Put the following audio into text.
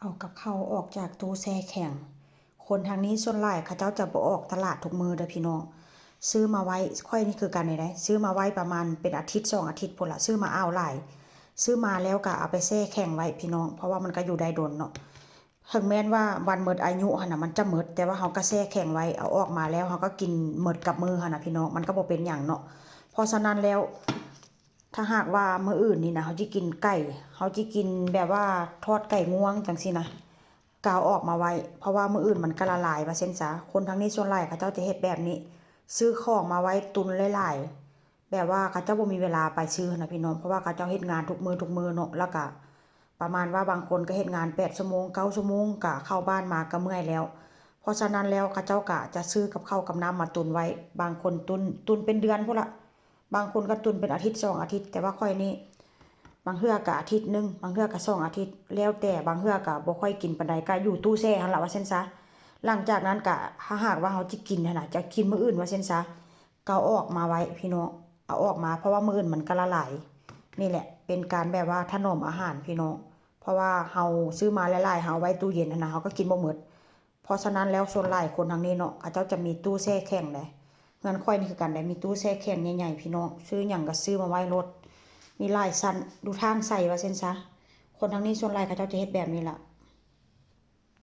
ເອົາກັບເຂົ້າອອກຈາກຕູ້ແຊ່ແຂງ. ຄົນທາງນີ້ສ່ວນຫຼາຍເຂົາເຈົ້າຈະບໍ່ອອກຕະຫຼາດທຸກມື້ເດີພີ່ນ້ອງ. ຊື້ມາໄວ້ ຂ້ອຍນີ້ຄືກັນນີ້ເດ້ ຊື້ມາໄວ້ປະມານເປັນອາທິດສອງອາທິດພຸ້ນລະ ຊື້ມາອ່າວຫຼາຍ. ຊື້ມາແລ້ວກະເອົາໄປແຊ່ແຂງໄວ້ພີ່ນ້ອງ ເພາະວ່າມັນກະຢູ່ໄດ້ດົນເນາະ. ເຖິງແມ່ນວ່າວັນໝົດອາຍຸຫັ້ນນະ ມັນຈະໝົດ ແຕ່ວ່າເຮົາກະແຊ່ແຂງໄວ້ ເອົາອອກມາແລ້ວເຮົາກະກິນໝົດກັບມື້ຫັ້ນນະພີ່ນ້ອງ ມັນກະບໍ່ເປັນຫຍັງເນາະ. ເພາະສະນັ້ນແລ້ວ ຖ້າຫາກວ່າມື້ອື່ນນີ້ນະ ເຮົາຊິກິນໄກ່ ເຮົາຊິກິນແບບວ່າທອດໄກ່ງວງຈັ່ງຊີ້ນະ ກະເອົາອອກມາໄວ້ ເພາະວ່າມື້ອື່ນມັນກະລະລາຍວ່າຊັ້ນຊະ. ຄົນທາງນີ້ສ່ວນຫຼາຍເຂົາເຈົ້າຈະເຮັດແບບນີ້ ຊື້ຂອງມາໄວ້ຕຸນຫຼາຍໆ ແບບວ່າເຂົາເຈົ້າບໍ່ມີເວລາໄປຊື້ຫັ້ນນະພີ່ນ້ອງ ເພາະວ່າເຂົາເຈົ້າເຮັດງານທຸກມື້ທຸກມື້ເນາະ ແລ້ວກະປະມານວ່າບາງຄົນກະເຮັດງານແປດຊົ່ວໂມງ ເກົ້າຊົ່ວໂມງ ກະເຂົ້າບ້ານມາກະເມື່ອຍແລ້ວ. ເພາະສະນັ້ນແລ້ວເຂົາເຈົ້າກະຈະຊື້ກັບເຂົ້າກັບນ້ຳມາຕຸນໄວ້ ບາງຄົນຕຸນ ຕຸນເປັນເດືອນພຸ້ນລະ. ບາງຄົນກະຕຸນເປັນອາທິດສອງອາທິດ ແຕ່ວ່າຂ້ອຍນີ້ ບາງເທື່ອກະອາທິດໜຶ່ງ ບາງເທື່ອກະສອງອາທິດ ແລ້ວແຕ່ ບາງເທື່ອກະບໍ່ຄ່ອຍກິນປານໃດ ກະຢູ່ຕູ້ແຊ່ຫັ້ນລະວ່າຊັ້ນຊະ. ຫຼັງຈາກນັ້ນກະ ຖ້າຫາກວ່າເຮົາຈະກິນຫັ້ນນະ ຈະກິນມື້ອື່ນວ່າຊັ້ນຊະ ກະເອົາອອກມາໄວ້ພີ່ນ້ອງ ເອົາອອກມາ ເພາະວ່າມື້ອື່ນມັນກະລະລາຍ. ນີ້ແຫຼະເປັນການແບບວ່າຖະໜອມອາຫານພີ່ນ້ອງ ເພາະວ່າເຮົາຊື້ມາຫຼາຍໆ ເຮົາເອົາໄວ້ຕູ້ເຢັນຫັ້ນນະ ເຮົາກະກິນບໍ່ໝົດ. ເພາະສະນັ້ນແລ້ວສ່ວນຫຼາຍຄົນທາງນີ້ເນາະ ເຂົາເຈົ້າຈະມີຕູ້ແຊ່ແຂງເດ້. ເຮືອນຂ້ອຍນີ້ຄືກັນເດ້ ມີຕູ້ແຊ່ແຂງໃຫຍ່ໆ ພີ່ນ້ອງ ຊື້ຫຍັງກະຊື້ມາໄວ້ໂລດ ມີຫຼາຍຊັ້ນ ດູທາງໃສ່ວ່າຊັ້ນຊະ. ຄົນທາງນີ້ສ່ວນຫຼາຍເຂົາເຈົ້າຈະເຮັດແບບນີ້ລະ